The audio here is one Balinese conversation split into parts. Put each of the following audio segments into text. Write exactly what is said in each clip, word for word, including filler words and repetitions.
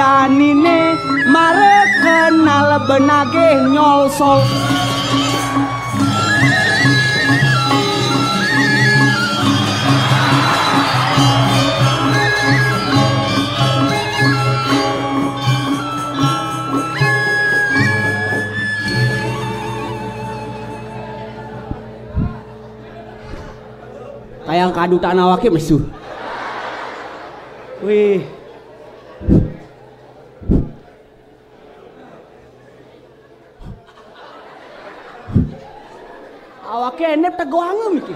Anine mare kenal benage nyolsol. Kayang kadu tanah wake mesu. Wih. Awake enep tegoangem iki.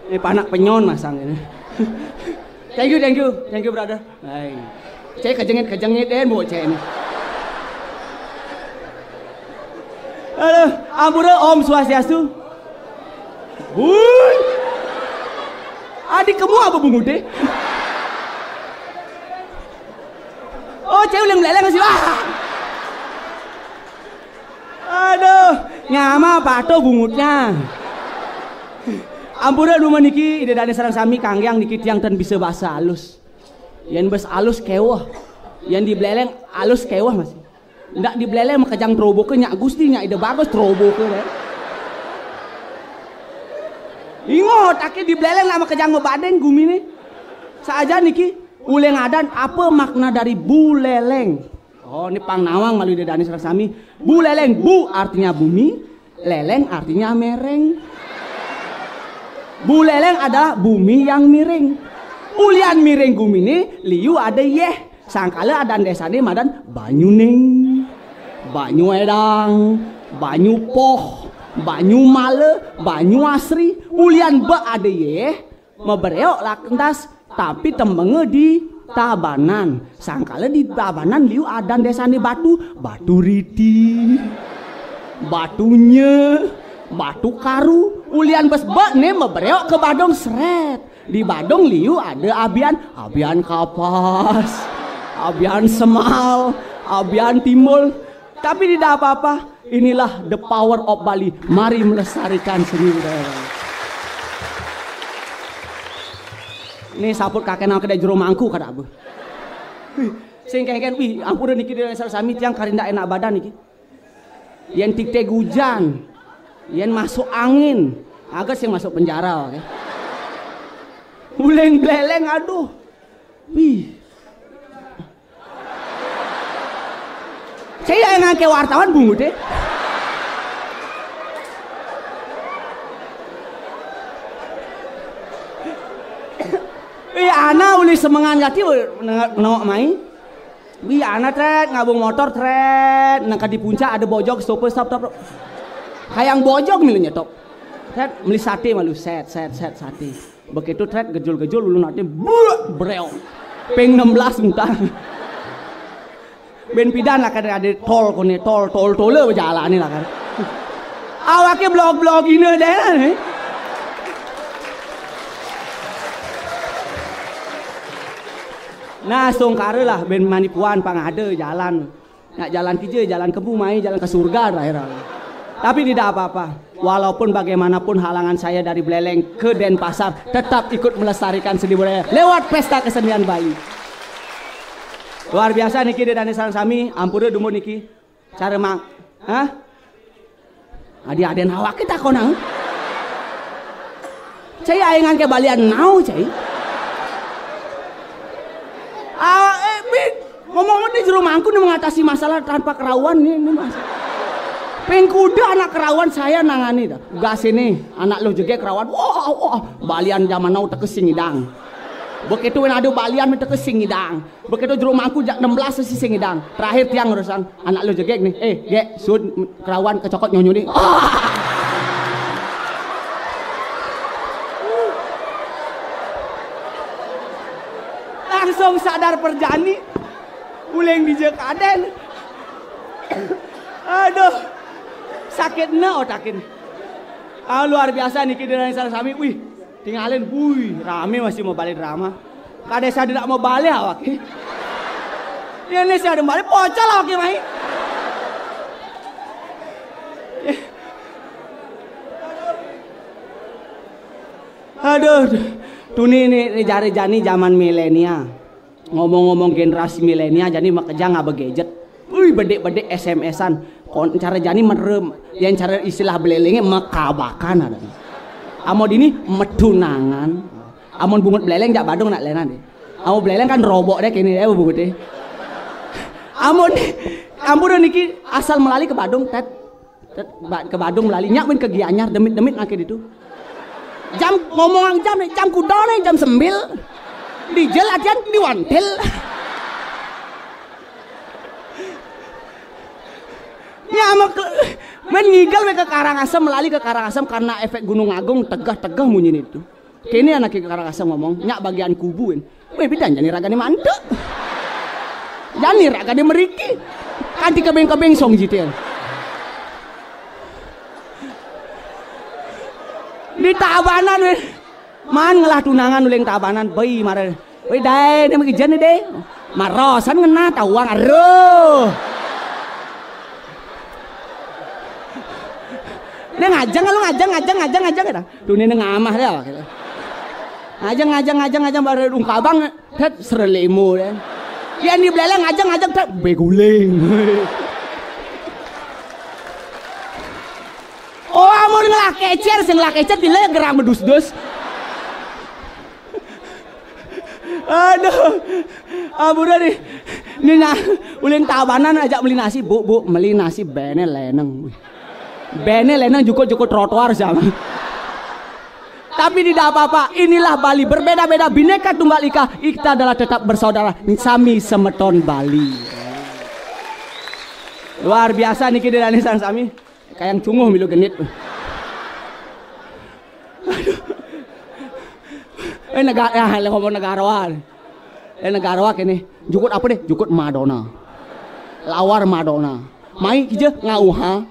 Ini panak penyon masang ini. Thank you, thank you, thank you brother. Hai. Cai kejengit-kejengit deh, Bu, cai ini. Aduh, ampura, Om Swastiastu. Hui. Adi kemu apa bungude? Oh, cai uling meleleng sih, wah. Aduh, nyama pato bungutnya. Ampura dumun niki, Ida Dane sareng sami, kanggiang niki tiang ten bisa basa alus. Yen bes alus keweh. Yen dibeleleng alus keweh masih. Ndak dibeleleng makejang troboke nyak Gusti, nyak Ida Bagus troboke deh. Ingot, ake dibeleleng nak makejang mabadeng gumine. Saja niki, uling adan apa makna dari buleleng? Oh, ini pang nawang malu Ida Dane sareng sami. Buleleng, bu artinya bumi, leleng artinya mereng. Buleleng adalah bumi yang miring. Ulian miring gumine, liu ada yeh. Sangkala adan desane madan Banyuning, Banyu Edang, Banyu Poh, Banyu Mala, Banyu Asri. Ulian bek ada yeh, mabereok lah kentas, tapi tembenge di Tabanan. Sangkala di Tabanan liu adan desane Batu, Batu Riti, Batunya, Batu Karu. Ulian bes bek ne mabereok ke Badung seret. Di Badung liu ada abian, abian Kapas, abian Semal, abian Timbul. Tapi tidak apa-apa. Inilah the power of Bali. Mari melestarikan seni budaya Bali. Ini saput kakek nang kedai jero mangku kada apa. Sing kengken, wih, ampura niki Ida Dane sareng sami, tiang karindak enak badan niki. Yen titik hujan, yen masuk angin, agak sing masuk penjara, oke. Uling beleleng, aduh. Wih. Saya yang ngangke wartawan bungut deh. Wih, ana uli semengan gati, nengok mai. Wih, ana tret, ngabung motor tret, nang ka di puncak ada bojog, stop, stop, stop. Hayang bojog milu nyetop. Tret, meli sate malu, set, set, set, sate. Begitu tret, gejul-gejul, ulun ate, buak, breong. Peng enam belas mutar. Ben pidan lah kan ada tol kone, tol, tol, tole bejalane lah kan. Awake blog-blog ini deh. Nah, songkara lah ben manipuan pang ada jalan. Nak jalan kija, jalan kemu mai, jalan ke surga terakhir. Tapi tidak apa-apa. Walaupun bagaimanapun halangan saya dari Buleleng ke Denpasar, tetap ikut melestarikan seni budaya lewat pesta kesenian Bali. Luar biasa niki, Ida Dane sareng sami, ampura dumun niki. Cara mang, hah? Adi aden awake takonang. Cai ae ngangke balian nau, cai. Ah, eh, bi, ngomong di jero mangku nih mengatasi masalah tanpa kerawan nih, nih Mas. Pengkuda anak kerawan saya nangani dah. Gas ini, anak lo jegek kerawan. Wah, wah, balian zaman now tekes sing idang. Begitu ada balian tekes sing idang. Begitu jero mangku jak enam belas sesi sing idang. Terakhir tiang urusan anak lo jegek nih. Eh, gek, sud kerawan kecokot nyonyo nih. Langsung sadar perjani. Uleng di jekaden. Aduh. Sakit ne otakin. Ah, luar biasa niki Ida Dane sareng sami. Wih, tinggalin. Wih, rame masih mau balik drama. Kada sadar mau balik awak. Ini sih ada balik pocol lagi, mai. Aduh, tuh nih, nih, nih jari jani zaman milenial. Ngomong-ngomong generasi milenial, jani makejang ngaba gadget. Wih, bedik-bedik S M S-an. Kon cara jani merem, yang cara istilah belelengnya mekabakan ada. Amo dini metunangan. Amon bungut beleleng jak Badung nak lena deh. Amo beleleng kan robok deh kini deh bungut deh. Amon, ampun niki asal melali ke Badung, tet. Tet, ba- ke Badung melali nyak win ke Gianyar demit-demit nake ditu. Jam ngomong jam nih, jam kuda nih, jam sembil. Dijel latihan, diwantil. Nyamak men ngigel we ke Karangasem, melali ke Karangasem karena efek Gunung Agung, tegah-tegah munyi itu. Kene anak ke Karangasem ngomong, nyak bagian kubuin. Weh, bidan jani ragane mantuk. Jani ragane meriki. Kanti kebeng-kebeng song jitil. Di Tabanan, weh. Man ngelah tunangan uling Tabanan, boi mare. Weh, dai, dia mengijani deh. Marosan ngena tawang, aduh. Dia ngajeng, lu ngajeng, ngajeng, ngajeng, ngajeng, gitu. Dunia ini ngamah deh, gitu. Ngajeng, ngajeng, ngajeng, ngajeng, baru ungkabang, tet, serelimo deh. Yang di beleleng ngajeng, ngajeng, tet, beguling. Oh, amun ngelah kecer, sing ngelah kecer, dile gerang bedus-dus. Aduh, ampun nih. Ini nah, uling Tabanan ajak beli nasi, bu, bu, beli nasi bene leneng. Wih. Bene leneng jukut-jukut trotoar sama. Tapi tidak apa-apa, inilah Bali berbeda-beda bineka tunggal ika. Kita adalah tetap bersaudara, sami semeton Bali. Luar biasa niki dani sareng sami. Kayak yang cunguh milu genit. Aduh. Eh negara, ya, ngomong negarawan. Eh negarawan ini. Jukut apa deh? Jukut Madonna. Lawar Madonna. Mai kija ngauha.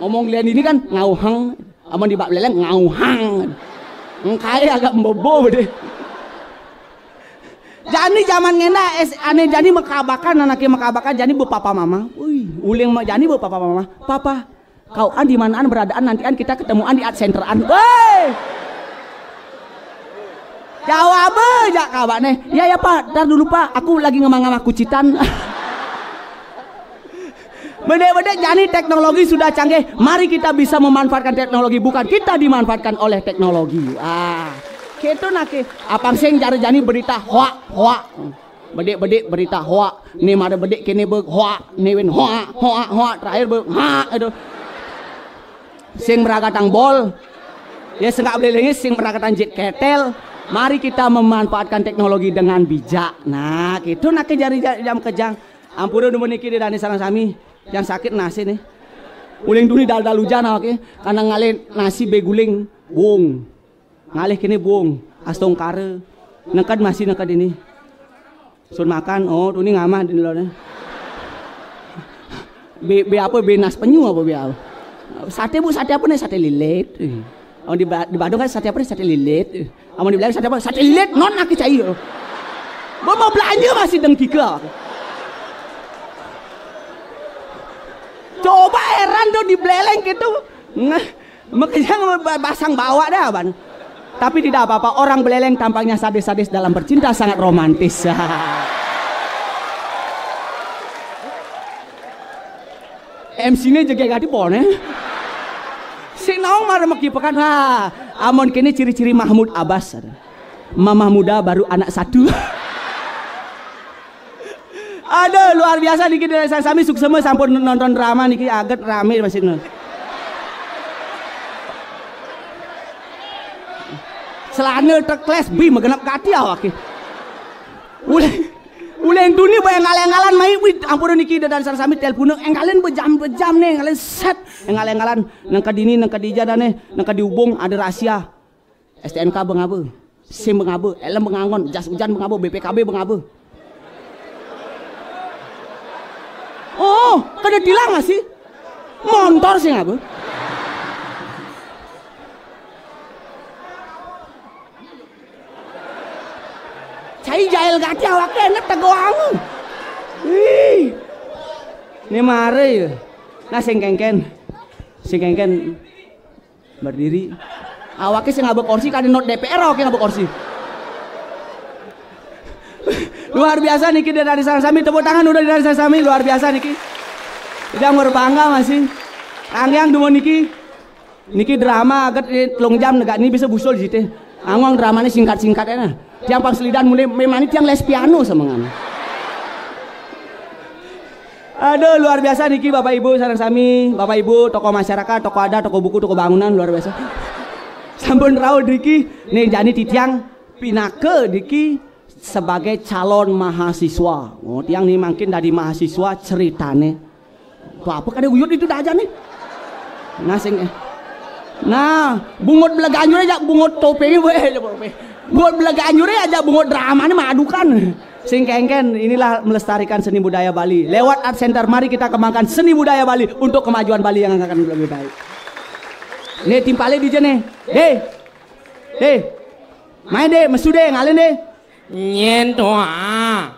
Ngomong lian ini kan ngauhang. Amun di bak leleng ngauhang. Engkai agak mbebo deh. Jani zaman ngena es ane jani mekabakan anake mekabakan jani bu papa mama. Wih, uling ma- jani bu papa mama. Papa, kau an di manaan beradaan nantian kita ketemuan di art centeran. Woi. Jawab aja kawak nih. Ya ya Pak, ntar dulu Pak, aku lagi ngemang-ngemang kucitan. Bedek-bedek jani teknologi sudah canggih. Mari kita bisa memanfaatkan teknologi, bukan kita dimanfaatkan oleh teknologi. Ah, gitu nake. Apang sing jari jani berita hoak, hoak. Bedik-bedik berita hoak. Ni mada bedik kini be hoak, ni win hoak, hoak, hoak. Terakhir be hoak itu. Sing meragatang bol. Ya sengak belelenge sing meragatang jit ketel. Mari kita memanfaatkan teknologi dengan bijak. Nah, gitu nake jari ja- jam kejang. Ampura dumun niki dani sareng sami. Yang sakit nasi nih. Uling duni dal-dal ujan awake. Karena ngalih nasi beguling. Bung. Ngalih kini bung. Astungkara. Nengked masih nengked ini. Sun makan, oh, tuni ngamah di lone. Be, be apa, be nas penyu apa be apa? Sate bu, sate apa nih? Sate lilit. Oh, di, Ba- di Badung kan sate apa nih? Sate lilit. Amun di belakang sate apa? Sate lilit, non aki cai. Gua mau belanja masih dengkika. Coba heran tuh di beleleng gitu. Nge- Makanya ba- basang bawa dah ban. Tapi tidak apa-apa, orang beleleng tampaknya sadis-sadis dalam bercinta sangat romantis. M C-ne jege gati pone. Si naong mara maki pekan ha. Amon kene ciri-ciri Mahmud Abbas. Mamah muda baru anak satu. Aduh, luar biasa niki dari sami suksema sampun nonton drama niki aget rame masih nonton. Selana tekles bi megenap kati awake. Uleh uleh duni bayang ngalang-ngalang mai wit ampun niki dan sami telepon engkalen bejam-bejam nih engkalen set engkal-engkalan nang kadini nang kadija dane nang kadiubung ada rahasia. S T N K bengaba. SIM bengaba, helm bengangon, jas hujan bengaba, B P K B bengaba. Oh, kada tilang sih? Montor sih ngaba? Cai jail gati awake enek tegoang. Ih. Ini mare ya. Nah, sing kengken. Sing kengken berdiri. Awake sing ngabek kursi, kan not D P R awake ngabek kursi. Luar biasa niki dari Sareng Sami, tepuk tangan udah dari Sareng Sami, luar biasa niki. Udah berbangga masih. Tanggiang demo niki. Niki drama aget, eh, telung jam negak ini bisa busul jite. Angong dramanya singkat-singkat ya nah. Tiang pang selidan mulai memani tiang les piano sama ngana. Aduh, luar biasa niki Bapak Ibu Sareng Sami, Bapak Ibu, tokoh masyarakat, tokoh adat, tokoh buku, tokoh bangunan, luar biasa. Sampun rauh niki, nih jani titiang pinaka niki sebagai calon mahasiswa. Oh, tiang nih makin dari mahasiswa ceritane. Tuh apa kada uyut itu dah aja nih. Nah, sing, eh. Nah, bungut belaganjur aja, bungut topengnya boleh aja, bungut belaganjur aja, bungut drama nih madukan. Sing kengken, inilah melestarikan seni budaya Bali. Lewat Art Center, mari kita kembangkan seni budaya Bali untuk kemajuan Bali yang akan lebih baik. Nih, timpale di nih. Deh. Deh. Main deh, mesu deh, ngalin deh. Nyen toa.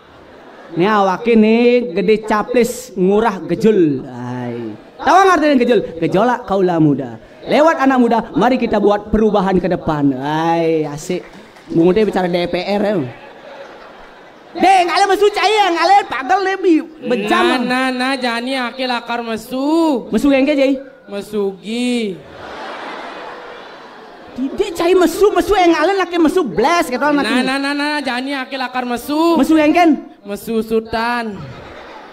Nih awake nih gede caplis ngurah gejul. Hai. Tahu ngerti gejul? Gejolak kaula muda. Lewat anak muda, mari kita buat perubahan ke depan. Hai, asik. Bungut deh bicara D P R ya. Deh, ngalin mesu cai ya, ngalin pagel deh bi. Bejam. Nah, nah, nah, jani ake lakar mesu. Mesu engke, Jai? Mesugi. Didik cai mesu, mesu engalen laki mesu bles gitu anak. Nah, nah, nah, nah, jani ake lakar mesu. Mesu engken? Mesu sutan.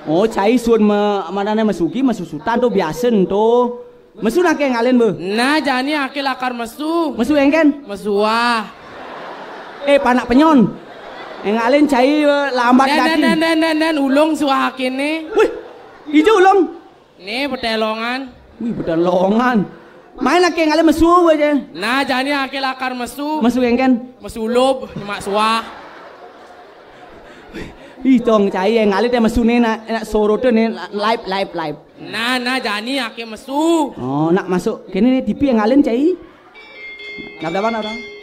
Oh, cai sun me, manane mesugi, mesu sutan tuh biasa tuh. Mesu nake engalen be. Nah, jani ake lakar mesu. Mesu engken? Mesuah. Eh, panak penyon. Engalen cai, eh, lambat dan, gati. Dan, dan, dan, dan, dan, ulung suah akene. Wih, ijo ulung. Nih, petelongan. Wih, petelongan. Main ake ngale mesu aja. Nah, jani ake lakar mesu. Mesu engken? Mesu lub, nyemak suah. Ih, tong cai yang ngale teh mesu nih, nak, nak sorote nih, live, live, live. Nah, nah, jani ake mesu. Oh, nak masuk. Kini nih T V yang ngalen cai. Nak berapa, nak berapa?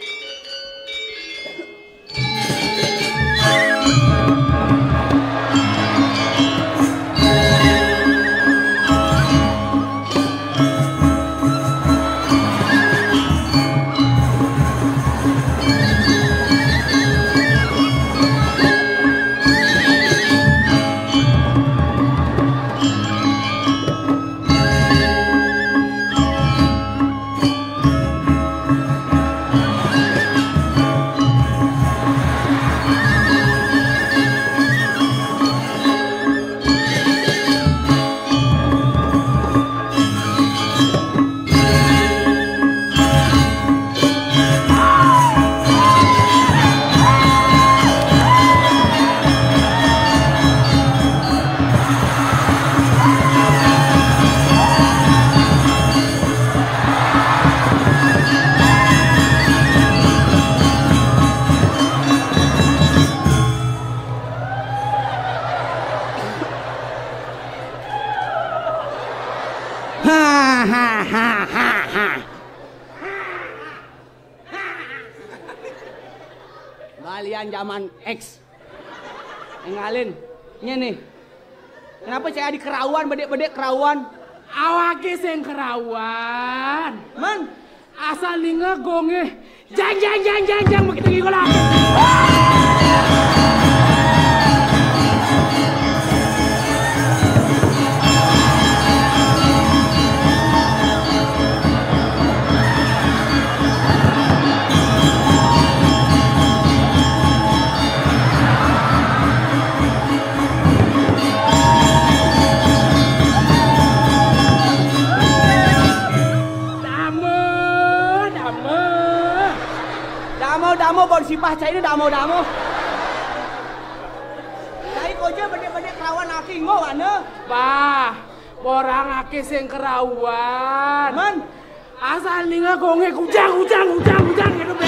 Ha, ha, ha, ha, ha. Balian zaman X. Engalin. Nye nih. Kenapa saya di kerawan, bedek-bedek kerawan? Awake sing kerawan. Man, asal ninga gonge. Jang, jang, jang, jang, jang, begitu gigol aku. Damo, damo. Damo, damo, bon sipah cai ini damo, damo. Cai koja bede-bede kerawan aki ngo wana. Bah, borang aki sing kerawan. Man, asal ninga gonge kujang, kujang, kujang, kujang gitu be.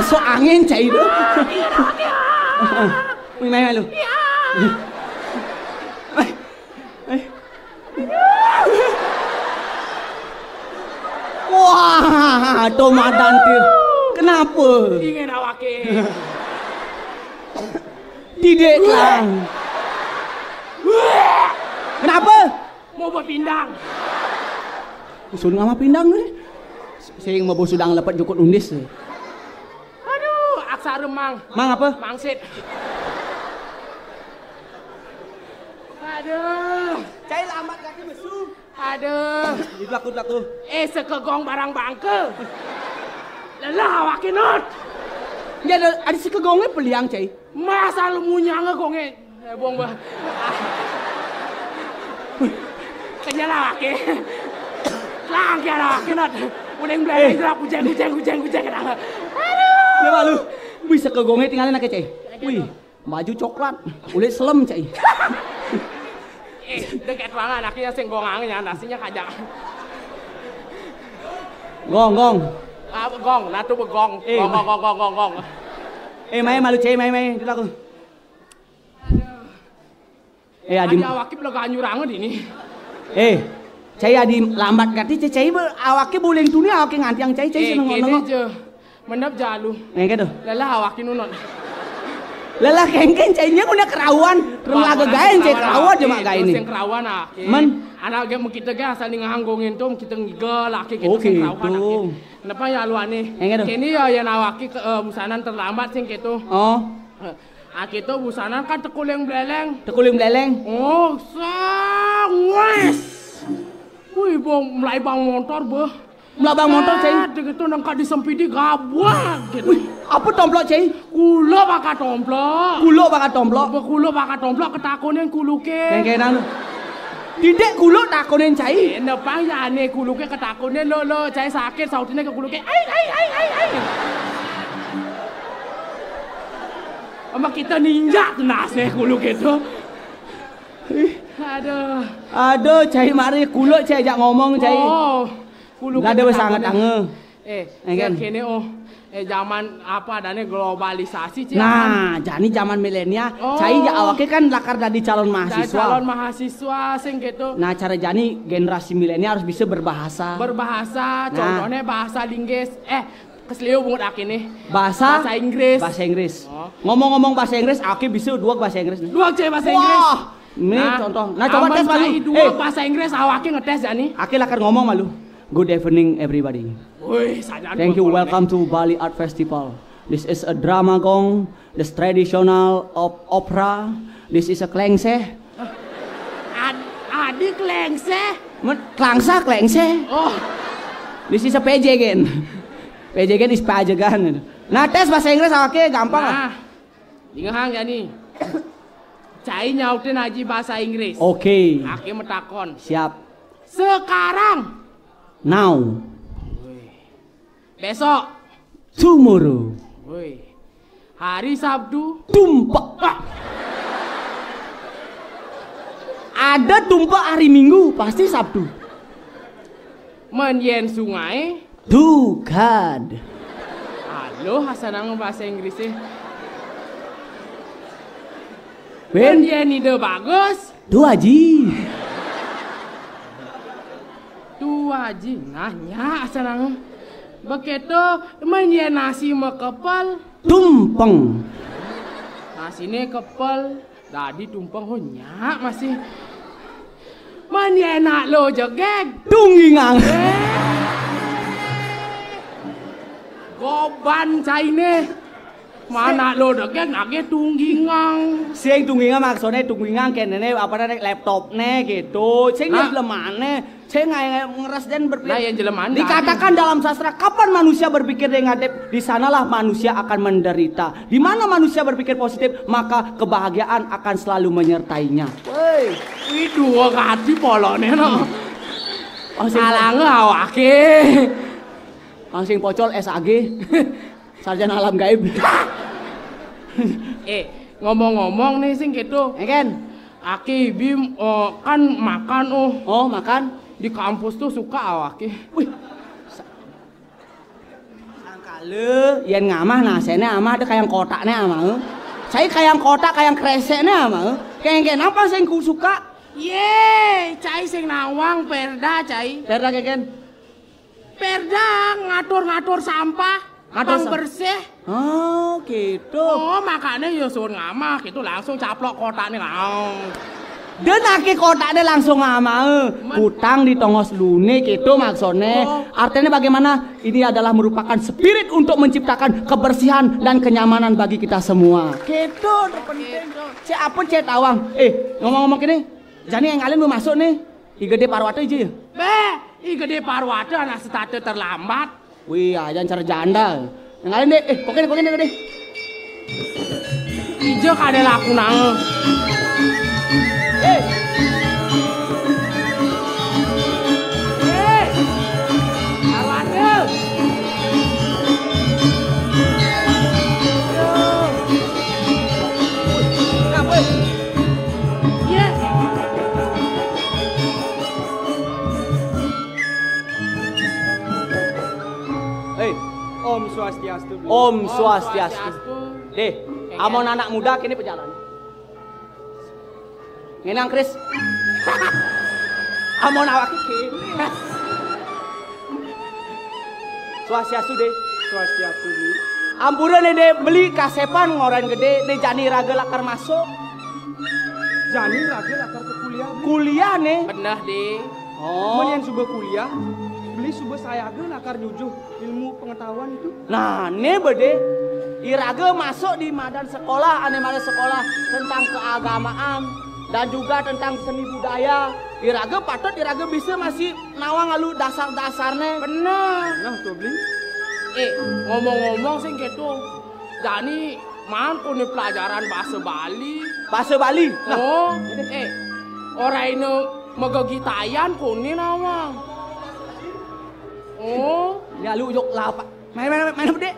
Sok angin cai tu. Wih, main malu. Wah, tomat dantir. Kenapa? Ingin awake. Didik lah. Kenapa? Mau berpindang. Sun ngama pindang ni? Sing mau sudang lepat jukut undis. Aduh, aksara mang. Mang apa? Mangsit. Aduh. Cai lambat kaki mesu. Aduh. Di belakang, belakang. Eh, sekegong barang bangke. Lelah awake not. Dia ada, ada sekegongnya peliang, cai. Masa lu munyanga gonge. Eh, bong bah. Kenyal awake. Lang ke awake not. Uling belai gerak kujeng, kujeng, kujeng, kujeng. Aduh. Dia malu. Wih, sekegongnya tinggalin aja, cai. Wih. Baju coklat, ulit selem, cai. Eh, deket banget anaknya sing gongangnye, nasinya kajak. Gong, gong. Ah, gong, nah tuh begong. Eh, gong, gong, gong, gong, gong, gong. Eh, main malu, cai, main, main. Dulu aku. Eh, adi. Adi awake lega anyuranga dini. Eh, cai adi lambat kati, cai, cai be, awake boleh tuni, awake ngantiang cai, cai eh, seneng kene nengok. Je. Mendap jalu. Nengke tuh. Lelah awake nunut. Lelah kengken cai nya guna kerawan. Reng laga gaen cai kerawan cuma gaen ni. Sing kerawan ah. Men. Anak ge mekita ge asal ningahang gongen tu, kita ngigel laki kita. Oh, sing kerawan gitu. Kenapa ya lu ane? Nengke tuh. Kene ya, ya awake ke, eh, busanan terlambat sing gitu. Oh. Eh, ah, kita busanan kan tekuling beleleng. Tekuling beleleng. Oh, sangwes. Wih, bang, mulai bang motor, beh. Melabang motor, cai. Set, gitu, nengka di sempidi gabak, gitu. Wih, apa tomplok, cai? Kulo bakal tomplok. Kulo bakal tomplok. Kulo bakal tomplok, ketakonin kuluke. Kengkenan. Didik kulo takonin, cai. Eh, nepang ya ane kuluke ketakonin lo, lo, cai sakit, sautine ke kuluke. Ai, ai, ai, ai, ai. Sama kita ninjak tenasnya kuluke tuh. Aduh. Aduh, cai mari kulo, cai ajak ngomong, cai. Oh. Kulu. Lah, ada sangat ange. Eh, eh, kan? Kene, oh, eh, zaman apa adanya globalisasi, cai. Nah, jani zaman milenial, oh. Cai ya awake kan lakar dadi calon mahasiswa. Calon mahasiswa, sing gitu. Nah, cara jani generasi milenial harus bisa berbahasa. Berbahasa, nah. Contohnya bahasa Inggris. Eh, keseliu bungut aki nih. Bahasa? Bahasa Inggris. Bahasa Inggris. Oh. Ngomong-ngomong bahasa Inggris, aki bisa dua bahasa Inggris nih. Dua, cai, bahasa Inggris. Wah. Nih, nah, contoh. Nah, coba tes malu. Dua eh. Bahasa Inggris, awake ngetes jani. Aki lakar ngomong malu. Good evening, everybody. Woi, sajan. Thank you. Welcome to Bali Art Festival. This is a drama gong. This traditional of opera. This is a klengseh. Ad, adi klengseh. Men, klangsa klengseh. Oh. This is a pejegan. Pejegan is pajegan. Nah, tes bahasa Inggris, oke, gampang lah. Nah, dingehang jani. Cai nyautin aji bahasa Inggris. Oke. Aki metakon. Siap. Sekarang. Now. Besok. Tomorrow. Woi. Hari Sabtu. Tumpek. Ah. Ada tumpek hari Minggu, pasti Sabtu. Men yen sungai. To God. Aduh, asanang bahasa Inggrisnya. Wen. Men yen ide bagus. Tu Aji. Tu Aji, nah, nya asanang. Begitu, men yen nasi mekepel. Tumpeng. Nasine kepel, dadi tumpeng, oh, nya masih. Men yen nak lo jegeg. Tunggingang. Eh. Goban caine. Mana lo degek nage tunggingang. Sing tunggingang maksudnya tunggingang kenene apa namanya laptopne gitu. Sing nah. Jelemane, sing ngeres dan berpikir. Nah, yang jelemane dikatakan dalam sastra, kapan manusia berpikir negatif, di sanalah manusia akan menderita. Di mana manusia berpikir positif, maka kebahagiaan akan selalu menyertainya. Woi. Wih, dua kati polone no. Oh, sing alange awake. Oh, sing pocol S A G. Sarjana alam gaib. Eh, ngomong-ngomong nih sing gitu. Eh, Ken. Aki Bim, oh, kan makan, oh. Oh, makan. Di kampus tuh suka awake. Wih. Lé, yén ngamah nasené amah, ada kayang kotakné amah, eh. Cai kayang kotak, kayang kresekné amah, eh. Kénkén apa sing ku suka? Yé, cai sing nawang Perda, cai. Perda kénkén? Perda ngatur-ngatur sampah, ngatur pang sam- bersih. Oh, gitu. Oh, makanya ya suruh ngamah gitu, langsung caplok kotakné langsung. Dan aké kotakné langsung ngamah, eh. Men- Kutang di tongos luné gitu maksudné. Oh. Artinya bagaimana? Ini adalah merupakan spirit untuk menciptakan kebersihan dan kenyamanan bagi kita semua. Gitu, terpenting. Gitu. Cek apa cek tawang? Eh, ngomong-ngomong gini, jani yang kalian mau masuk nih. I Gedé Parwata ija ya? Béh, I Gedé Parwata anak setate terlambat. Wih, ajan cara janda. Yang lain deh, eh, kokin, kokin deh, deh. Ija kadé laku nang. Eh. Eh. Parwata. Aduh. Kenapa? Iya. Hei, Om Swastiastu. Om Swastiastu. Deh, amon anak muda kini pejalan. Ngenang, Kris. Amon awak iki. Swastiastu, Dé. Swastiastu, Dé. Ampura né, Dé, beli kasepan ngoran gedé, né jani raga lakar masuk. Jani raga lakar ke kuliah, Bli. Kuliah né. Bener, Dé. Oh. Mén yén suba kuliah, beli suba sayaga lakar nyujuh ilmu pengetahuan itu. Nah, né bedé. Iraga masuk di madan sekolah, ané madan sekolah tentang keagamaan dan juga tentang seni budaya. Iraga patut iraga bisa masih nawang alu dasar-dasarné. Bener. Nah, tuh, Bli. Eh, ngomong-ngomong sing gitu. Jani maan koné pelajaran bahasa Bali. Bahasa Bali? Nah. Oh, eh, ora ina megegitayan koné nawang. Oh. Ya lu jok lapa. Main, main, main apa, Dek?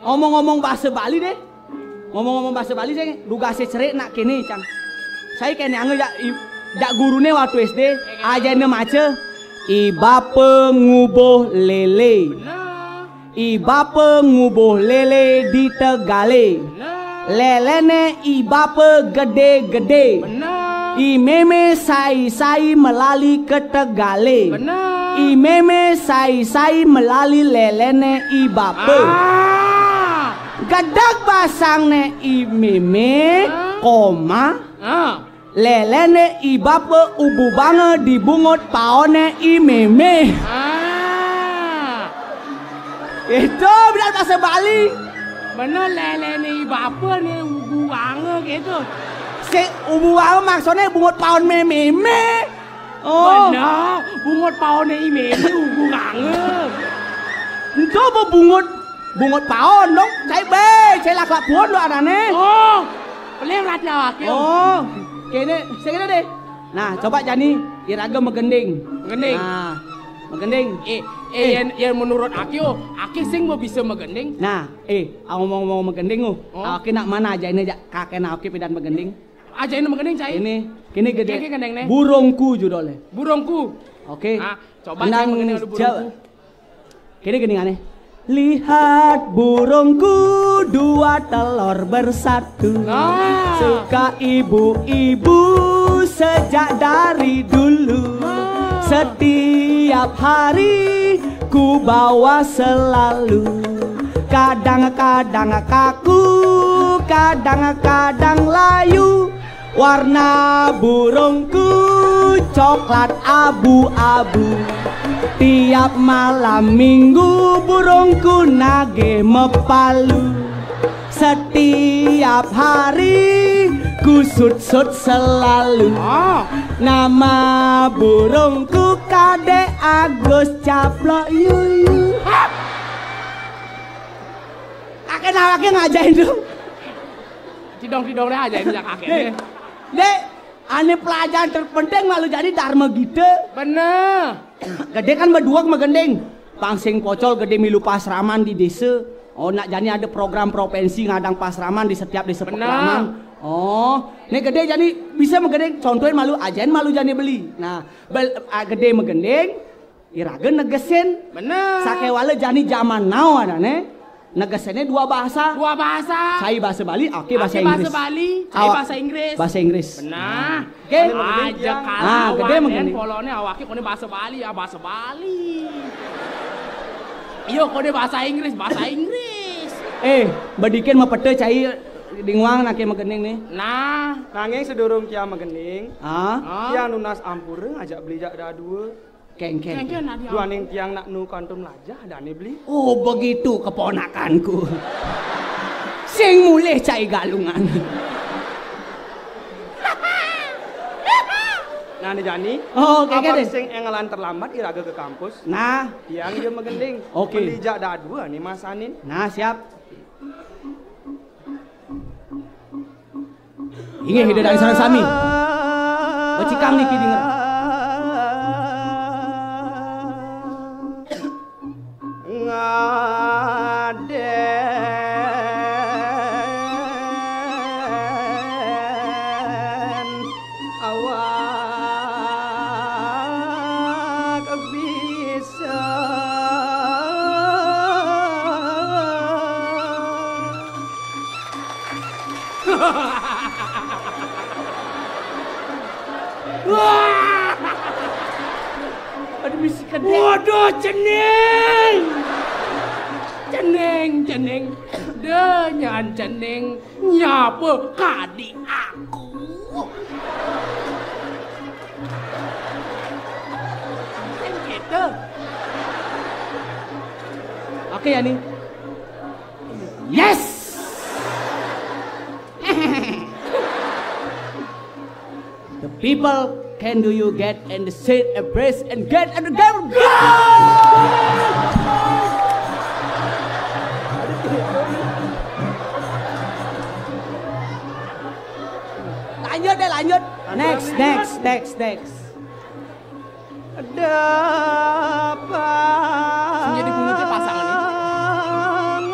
Ngomong-ngomong bahasa Bali, Dek. Ngomong-ngomong bahasa Bali, saya dugasé cerik nak kéné, Cang. Saya kéné angga jak, i-, jak guruné waktu S D, ajaina maca, "I bapa ngubuh lélé." Bener. "I bapa ngubuh lélé di tegalé." Bener. "Léléné i bapa gedé-gedé." Bener. "I mémé sai-sai melali ke tegalé." Bener. "I mémé sai-sai melali léléné i bapa." Ah. "Gedeg basangné i mémé," ah, koma. Ah. "Léléné i bapa ububanga di bungut paoné i mémé." Ah. Itu benar bahasa Bali. Bener, léléné i bapa né ububanga gitu. Si ububanga maksudnya bungut paon mémé. Oh. Bener, bungut paoné i mémé ububanga. Itu apa bungut? Bungut paon dong. Cai bé, cai laklak puon do adané. Oh. Pelih rat nyawak yo. Oh. Kéné, sing kéné, Dé. Nah, coba jani iraga magending. Magending. Nah, magending. Eh, eh, eh, yén, yén menurut aké, oh, aké sing mau bisa magending. Nah, eh, ngomong-ngomong magending, oh. Oh. Aké nak mana ajaina jak kakéné aké pidan magending. Ajaina magending, cai. Ini, ini gedé. Kéné gendingné. Burungku judulnya. Burungku. Oke. Nah, coba cai magending anu burungku. Kéné gendingané. Lihat burungku dua telur bersatu. Nah. Suka ibu-ibu sejak dari dulu. Nah. Setiap hari ku bawa selalu. Kadang-kadang kaku, kadang-kadang layu. Warna burungku coklat abu-abu. Tiap malam minggu burungku nagih mapalu. Setiap hari ku sut-sut selalu. Ah. Nama burungku Kadé Agus Caplok Yuyu. Kakéné awaké ngajain tuh. Cidong-cidong deh aja ini jak kakéné. Dek, ané pelajaran terpenting malu jadi Dharma Gita. Bener. Gedé kan berdua magending. Pang sing pocol gedé milu pasraman di désa. Oh, nak jani ada program provinsi ngadang pasraman di setiap désa. Bener. Pakraman. Oh, né gedé jani bisa magending. Contohin malu, ajain malu jani beli. Nah, bel-, ah, gedé magending, iraga negesin. Bener. Sakéwala jani zaman now adané. Negesené dua bahasa. Dua bahasa. Cai bahasa Bali, aké bahasa Inggris. Bali, cai bahasa Inggris. Bahasa Inggris. Nah, oké. Aja kalau gedé mah gini. Poloné awaké koné bahasa Bali, ah, bahasa Bali. Iya, koné bahasa Inggris, bahasa Inggris. Eh, bedikin mah pete cai dinguang naké mah gening nih. Nah, nanging sedurung kiam mah gening. Ah. Kiam nunas ampura ngajak beli jak dadua. Kéngkén. Kéngkén adi. Duaning tiang nak nu kantun lajah dané beli. Oh, begitu keponakanku. Sing mulih cai galungan. Nah, né jani. Oh, kéngkén. Apan sing énggalan terlambat iraga ka kampus. Nah, tiang ja magending. Oké. Beli jak dadua né masanin. Nah, siap. Inggih, Ida dané sareng sami. Becikang niki dinger. Ngadén awak bisa. Wah! Aduh, misi kedé. Waduh, cening. Cening, cening. Dé nyaan cening nyapa kadi aku. Kan gitu. Oké, Yani. Yes! The people can do you get and the seat a breast and get and the game. Lanjut deh, lanjut. Next, next, next, next. Dapang. Sing jadi bungut ya pasangan ini.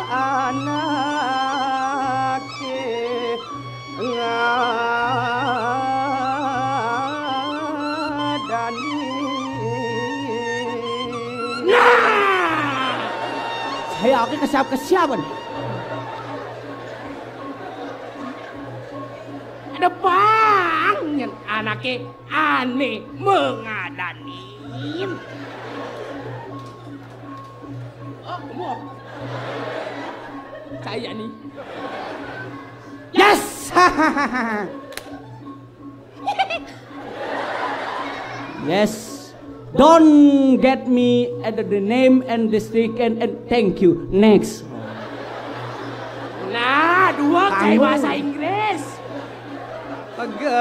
Anaké ngadani. Nah! Saya oké kesiap-kesiapan. Ada pang nyén anaké ané mengadanin. Oh, kamu apa? Saya nih. Yes! Yes. Don't get me at the name and district and, and thank you. Next. Nah, dua cai bahasa Inggris. Pagaginané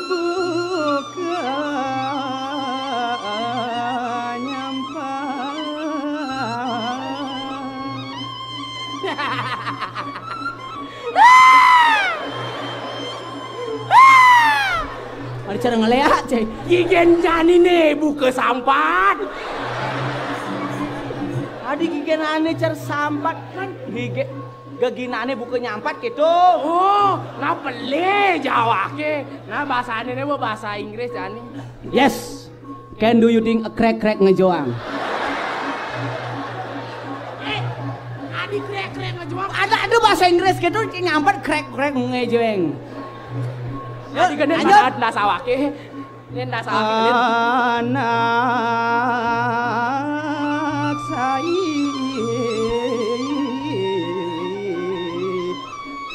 buka nyampat. Ada cara ngeleak, cai. Gigén janiné buka sampat. Adi gigén ané cara sampat kan gigé geginané buka nyampat gitu. Oh, nah pelih jawaké. Nah, bahasa ané mah bahasa Inggris jani. Yes. Can do you think a crack crack ngejoang? Eh, adi crack crack ngejoang. Ada ada bahasa Inggris gitu nyampat crack crack ngejoang. Adi geuning lanjut. Adat ndas awaké. Ini ndas awaké. Anak sai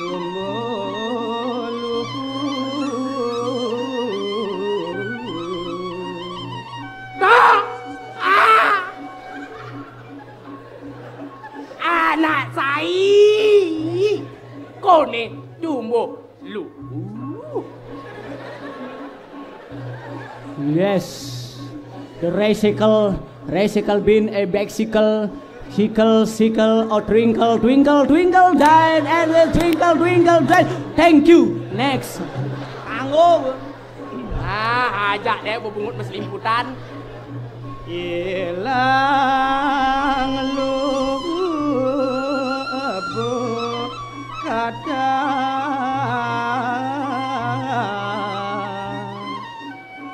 tumbuh luhur. Tah! Ah! Anak sai koné tumbuh luhur. Yes. The recycle, recycle bin, a bicycle, sickle, sickle, or twinkle, twinkle, twinkle, dine, and a twinkle, twinkle, dine. Thank you. Next. Anggo. Ah, ajak deh bebungut meslimputan. Ilang lubu kadang.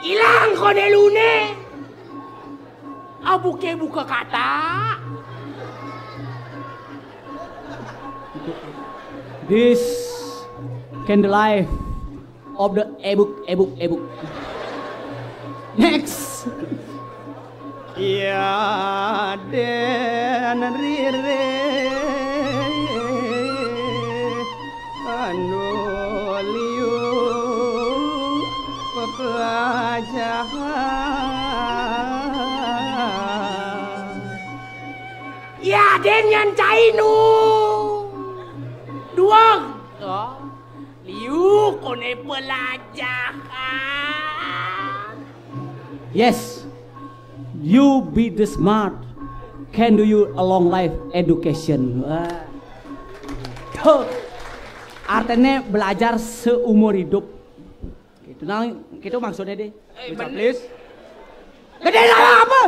Ilang koné luné. Buke buka kata. This can the life of the ebuk, ebuk, ebuk. Next. Iya, den rire anu liu pepelajahan. Ya, den nyan cai nu. Duang. Oh. Liu kone pelajahan. Yes. You be the smart. Can do you a long life education. Wah. Tuh. Artinya belajar seumur hidup. Gitu nah, gitu maksudnya deh. Eh, Bocah bener. Plis. Gedé lawak apa?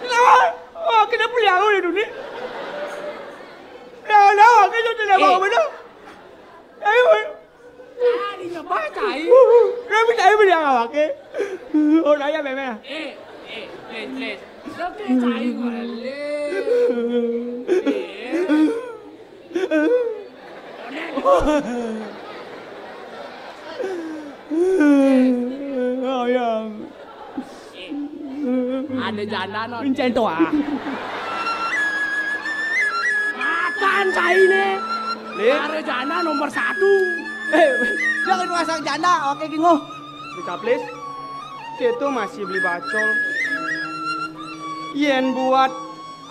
Lawak. Wah, kita beli awal itu nih. Lawak, lawak, kita tidak mau Eh. Benar. Ayo. Cai nyoba cai. Kami cai beli awak, eh. Oh, nanya meme. Eh, eh, Plis, Plis. Lo kayak cai balik. Eh. Oh, ya. Ada janda non. Encen to ah. Makan cai ne. Lin. Ada janda nomor satu. Eh, jangan pasang janda, oke kingo. Bocah Plis. Kita masih beli bacol. Yen buat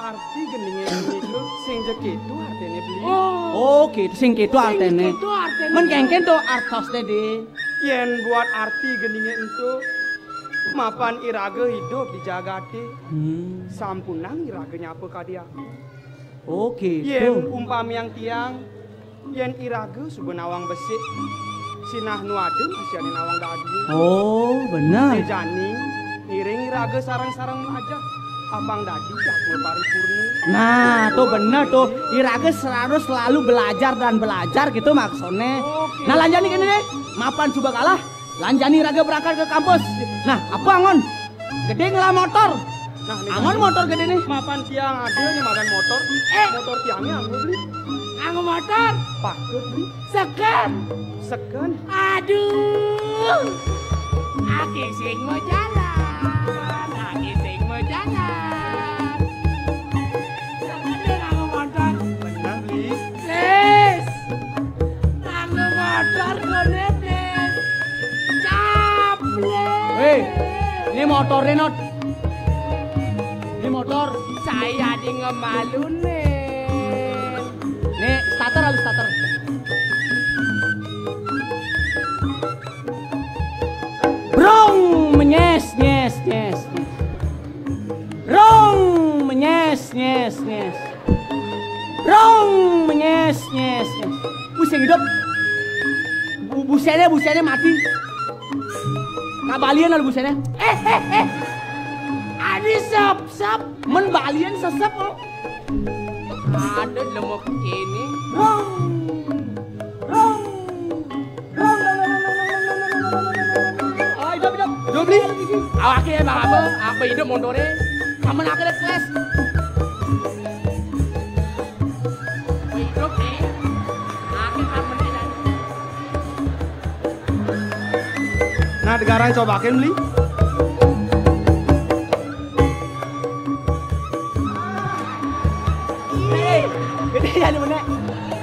arti gendinge niku sing jek itu artine beli. Oh. Oh, gitu sing gitu artine. Sing gitu artine. Men kengken to artosne, Di. Yen buat arti gendinge entuk, mapan iraga hidup di jagate. Hmm. Sampunang iraga nyapa kadi aku. Oh, gitu. Yen umpamiang tiang, yen iraga suba nawang besik, sinah nu ada masih ada nawang dadi. Oh, bener. Jani, ngiring iraga sareng-sareng melajah, apang dadi jadma paripurna. Nah, tuh bener tuh. Iraga harus selalu belajar dan belajar gitu maksudnya. Oke. Nah, lanjani kene deh. Mapan suba kalah, lanjani iraga berangkat ke kampus. Nah, apa angon? Gedé ngelah motor. Nah, nih, angon motor gedé nih. Mapan tiang ada nih madan motor. Eh. Motor tiangnya anggo beli. Anggo motor. Patut beli. Seken. Seken. Aduh. Aki sing mau jalan. Aki sing mau jalan. Seken deh anggo motor. Bener beli. Sis. Anu motor koné, Plis. Caples. Hei, ini motornya, Not. Ini motor. Saya di ngemaluné. Nih, starter, harus starter. Brong, menyes, nyes, nyes. Rong, menyes, nyes, nyes. Rong, menyes, nyes, nyes. Pusing hidup. Bu-, buséné, buséné mati. Kabalian lalu buséné. Eh, eh, eh. Adi sep-sep. Men balian sesep, oh. Ada lemak ini. Rong. Rong. Ah, hidup, hidup. Hidup, Li. Awake, Bang Abah, apa hidup motoré? Kamen akhirnya flash. Hidup, nih. Akhir kamen ini. Nah, sekarang cobakin, Li. Gedé ya, bener.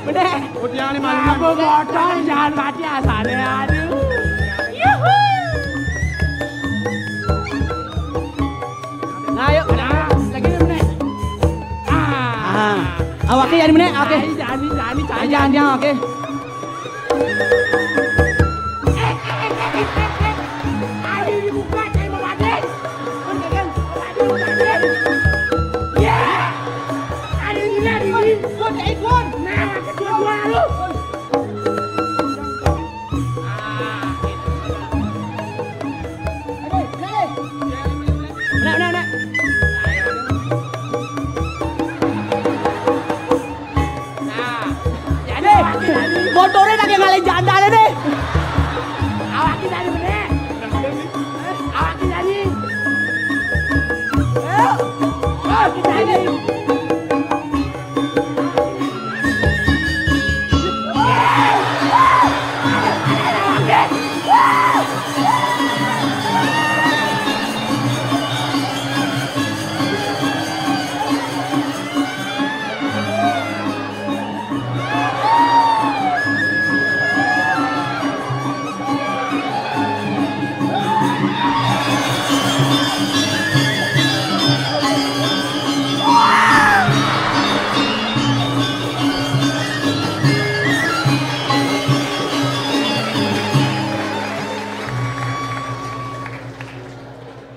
Bener. Udah, ini maluan. Apa motor jangan mati asané, aduh. Yuhu. Nah, yuk. Nah, lagi ini bener. Ah. Ah. Awake ya, bener. Oke. Jangan, jangan, jangan. Jangan, jangan, oke. Ayo dibuka, cari Bang Ade. Bang Ade, Bang Ade, Bang Ade. Ya. Ada ini, ada ini. Nah, kedua-dua lu. Nek, nek, nek. Nah, jadi motornya lagi ngalih jandane deh. Awak kita nih bener. Awak kita nih. Ayo.